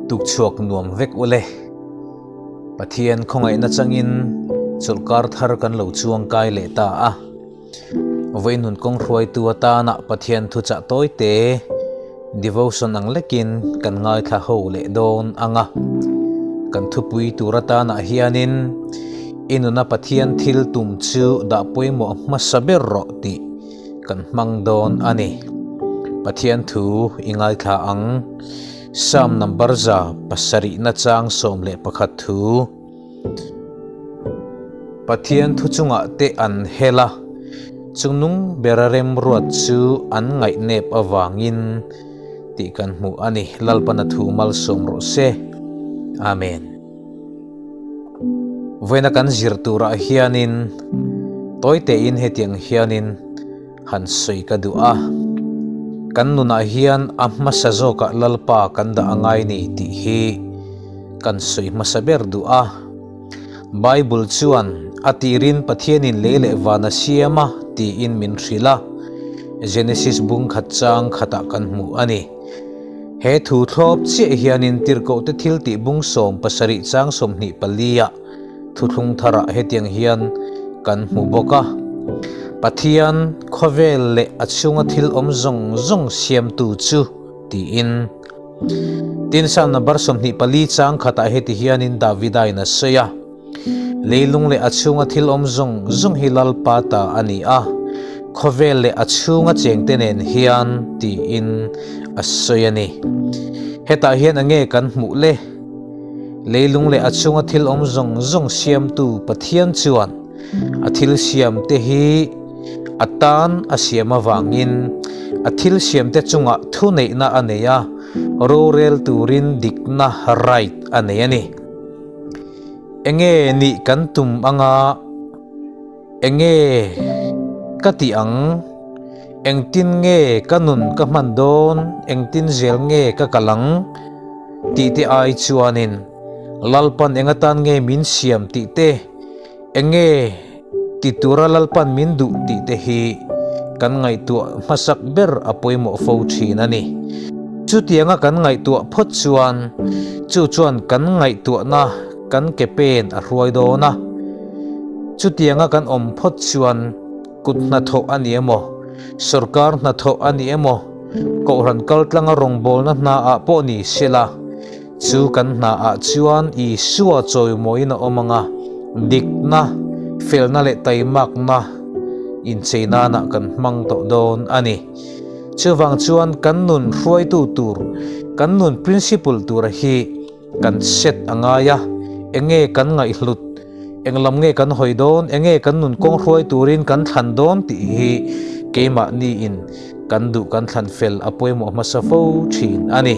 Tukchhuak nuam vek ule. Pathian khawngaihna changin chawlhkar thar kan lo chuang kai leh ta a. Vawihnun kawng hruaitu atana Pathian thuchah tawite devotion ang lekin kan ngaithla ho leh dawn ang a. Kan thupui tur atanah hianin i nuna Pathian thil tum chu dah pawimawh hmasa ber rawh tih kan hmang dawn a ni. Pathian thu i ngaithla ang. Psalm number 107 chang 11 thu. Pathian thu chungah te an hel a, chungnung bera remruat chu an ngaihnep avangin tih kan hmu a ni. Lalpana thu malsawm rawh se. Amen. Vawiina kan zir turah hianin tawitein hetiang hianin han sawi ka duh a, kan nunah hian a hmasa zawkah Lalpa kan dah a ngai ni tih hi kan sawi hmasa ber duh a. Bible chuan a tirin Pathianin lei leh van a siam a tiin min hrilh a, Genesis bung khat chang khatah kan hmu a ni. He thu thlawp chiah hianin Tirhkohte thiltih bung 17 chang 24 ah Thuthlung tharah hetiang hian kan hmu bawk a, Pathian khawvel leh a chhunga thil awm zawng zawng siamtu chu tiin. Tin, Psalm number 24 chang khatah heti hianin Davidain a sawi a, Leilung leh a chhunga thil awm zawng zawng hi Lalpa ta a ni a, khawvel leh a chhunga chengte nen hian tiin a sawi a ni. Hetah hian enge kan hmuh le? Leilung leh a chhunga thil awm zawng zawng siamtu Pathian chuan a thil siamte hi a tan a siam avangin a thil siamte chungah thuneihna a nei a, rorel turin dikna, right, a nei a ni. Enge nih kan tum anga? Enge ka tih ang? Engtin nge ka nun ka hman dawn? Engtin zel nge ka kal ang? tih te ai chuanin Lalpan eng atan nge min siam tih te, enge ti tura Lalpan min duh tih te hi kan ngaihtuah hmasak ber a pawimawh fo thin a ni. Chutianga kan ngaihtuah phawt chuan chu chuan kan ngaihtuahna kan ke pen a hruai dawn a. Chutianga kan awm phawt chuan kut hnathawh a ni emaw, sorkar hnathawh a ni emaw, Kohhran kaltlanga rawngbawlna hnaah pawh ni sela, chu kan hnaah chuan Isua chawimawiin a awm ang a, dikna, felna leh taimakna inchei nanah kan hmang tawh dawn a ni. Chuvang chuan kan nun hruaitu tur, kan nun principle tura hi kan set a ngai a, enge kan ngaihhlut, eng lam nge kan hawi dawn, enge kan nun kawng hruai turin kan thlan dawn tih hi keimahniin kan duh kan thlan fel a pawimawh hmasa fo thin a ni.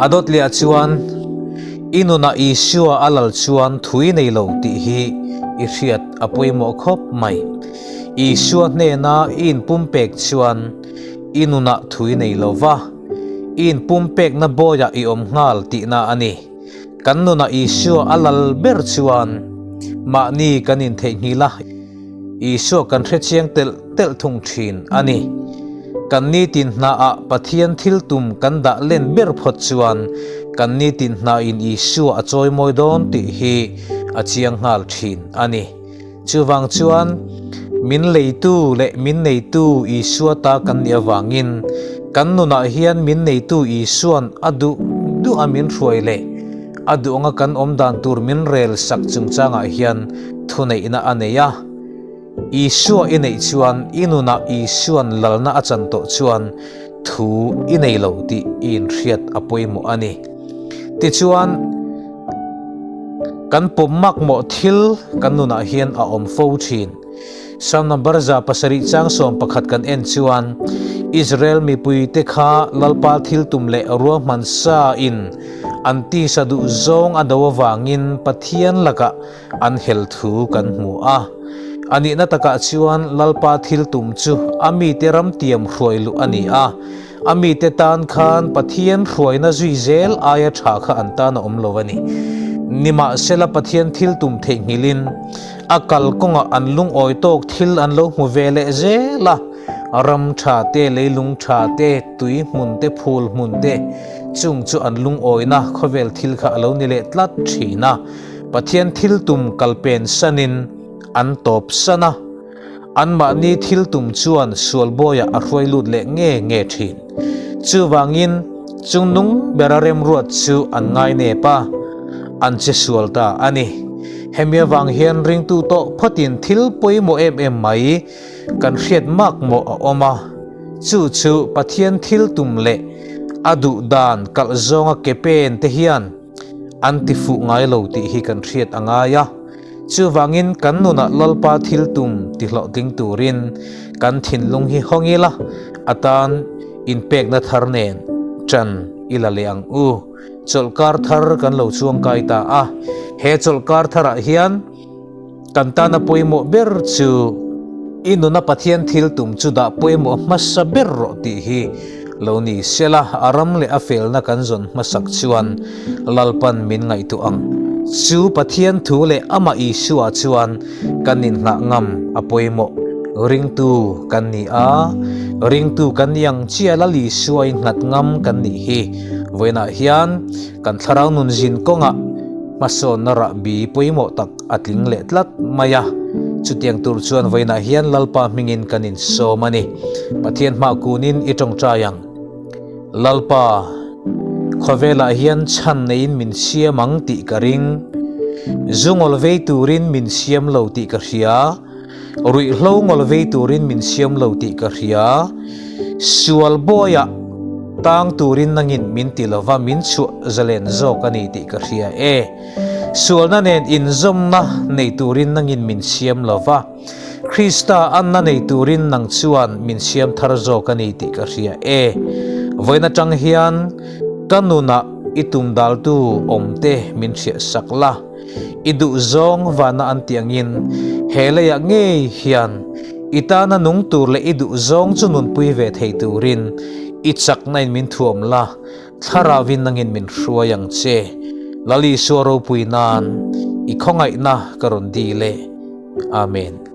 A dawt leh ah chuan i nunah Isua a lal chuan thui nei lo tih hi i hriat a pawimawh khawp mai. Isua hnena i inpumpek chuan i nunah thui nei lo va, i inpumpekna bawiah i awm nghal tihna a ni. Kan nunah Isua a lal ber chuan mahni kan intheihnghilh a. Isua kan hre chiang telh telh thung thin a ni. Kan nitin hnaah Pathian thil tum kan dah len ber phawt chuan kan nitin hnain Isua a chawimawi dawn tih hi a chiang nghal thin a ni. Chuvang chuan min leitu leh min neitu Isua ta kan nih avangin kan nunah hian min neitu Isua'n a duh duh a min hruai leh A duh anga kan awm dan tur min rel sak chungchangah hian thuneihna a nei a. Isua i neih chuan i nunah Isua'n lalna a chan tawh chuan thu i nei lo tih i inhriat a pawimawh a ni. Tichuan, kan pawm makmawh thil kan nunah hian a awm fo thin. Psalm number 7 chang 11 kan en chuan Israel mipuite kha Lalpa thil tum leh ruahman sa in an tisa duh zawng a do avangin Pathian lakah an hel thu kan hmu a. A nihna takah chuan Lalpa thil tum chu a mite ram tiam hruai luh a ni a. A mite tan khan Pathian hruaina zui zel aia tha kha an tan a awm lo a ni. Nimahsela Pathian thil tum theihnghilhin a kalkawngah an lungawi tawk thil an lo hmu ve leh zel a. Ram tha te, leilung tha te, tui hmun te, phul hmun te, chung chu an lungawina khawvel thil kha a lo ni leh tlat thin a. Pathian thil tum kalpen sanin an tawp san a. Anmahni thil tum chuan sual bawiah a hruai lut leh nge nge thin. Chuvangin, chungnung bera remruat chu an ngai nep a, an che sual ta a ni. Hemi avang hian ringtu tawh phawtin thil pawimawh em em mai kan hriat makmawh a awm a, chu chu Pathian thil tum leh a duh dan kalh zawnga ke pen te hian an ti fuh ngai lo tih hi kan hriat a ngai a. Chuvangin kan nunah Lalpa thil tum ti hlawhtling turin kan thinlung hi hawng ila, a tan inpekna thar nen ṭan i la leh ang u. Chawlhkar thar kan lo chuangkai ta a, he chawlhkar tharah hian kan tana pawimawh ber chu i nuna Pathian thil tum chu dah pawimawh hmasa ber rawh tih hi lo ni sela, a ram leh a felna kan zawn hmasak chuan Lalpan min ngaihtuah ang. Chu Pathian thu leh amah Isua chuan kan inngah ngam a pawimawh. Ringtu kan ni a, ringtu kan ni ang chiah Lal Isua innghat ngam kan nih hi. Vawiinah hian kan thlarau nun zin kawngah hmasawnna rahbi pawimawh tak a tling leh tlat mai a. Chutiang tur chuan vawiinah hian Lalpa hmingin kan insawm a ni. Pathian hmah kunin i tawngtai ang. Lalpa, khawvelah hian chhan neiin min siam ang tih ka ring. Zu ngawl vei turin min siam lo tih ka hria. Ruihhlo ngawl vei turin min siam lo tih ka hria. Sual bawiah tang turin nangin min ti lova min chhuah zalen zawk a ni tih ka hria e. Sualna nen inzawmna nei turin nangin min siam lova. Krista anna nei turin nang chuan min siam thar zawk a ni tih ka hria e. Vawiin atang hian ka nunah i tum daltu awmte min hriah sak la. I duhzawng vana an tih angin he leiah ngei hian i tana nung tur leh i duhzawng chu nunpui ve thei turin i chakna in min thuam la, Thlarauin nangin min hruai ang che. Lal Isua ropui nan i khawngaihna ka rawn dil e. Amen.